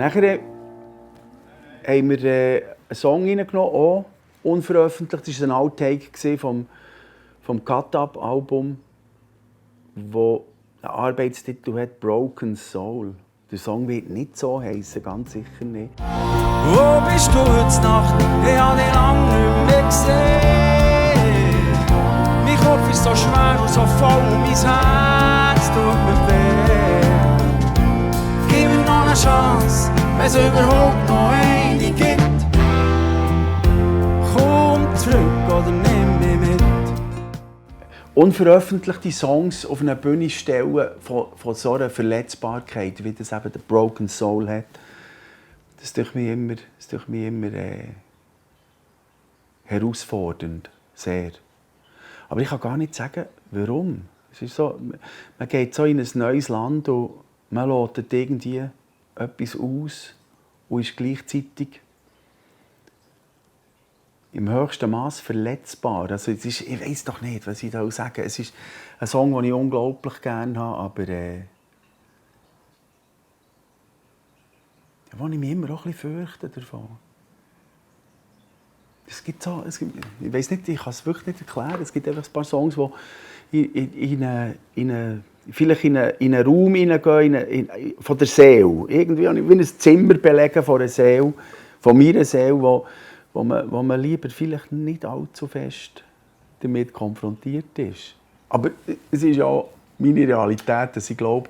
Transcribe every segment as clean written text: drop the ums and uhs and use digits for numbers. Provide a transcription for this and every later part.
Nachher haben wir einen Song reingenommen, auch unveröffentlicht. Das war ein Outtake vom Cut-Up-Album, wo einen Arbeitstitel hat, «Broken Soul». Der Song wird nicht so heissen, ganz sicher nicht. Wo bist du heute Nacht? Ich habe dich lange nicht mehr gesehen. Mein Kopf ist so schwer und so voll und mein Herz tut mir weh. Gib mir noch eine Chance, wenn es überhaupt noch eine gibt. Komm zurück oder nimm mich mit. Unveröffentlichte Songs auf eine Bühne stellen von so einer Verletzbarkeit, wie das eben der Broken Soul hat, das ist durch mich immer herausfordernd, sehr. Aber ich kann gar nicht sagen, warum. Es ist so, man geht so in ein neues Land und man lässt irgendwie etwas aus und ist gleichzeitig im höchsten Maß verletzbar. Also es ist, ich weiß doch nicht, was ich da sagen. Es ist ein Song, den ich unglaublich gerne habe, aber wo ich mich immer auch ein bisschen fürchte davon. Ich weiß nicht, ich kann es wirklich nicht erklären. Es gibt einfach ein paar Songs, die vielleicht in einen Raum hineingehen, von der Seele. Irgendwie wie ein Zimmer belegen von einer Seele, von meiner Seele, wo man lieber vielleicht nicht allzu fest damit konfrontiert ist. Aber es ist ja meine Realität, dass ich glaube,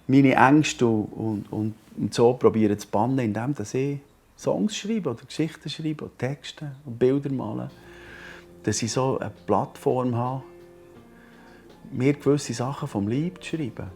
meine Ängste und so probieren zu bannen, indem ich Songs schreibe oder Geschichten schreibe oder Texte und Bilder male. Dass ich so eine Plattform habe, mir gewisse Sachen vom Leib zu schreiben.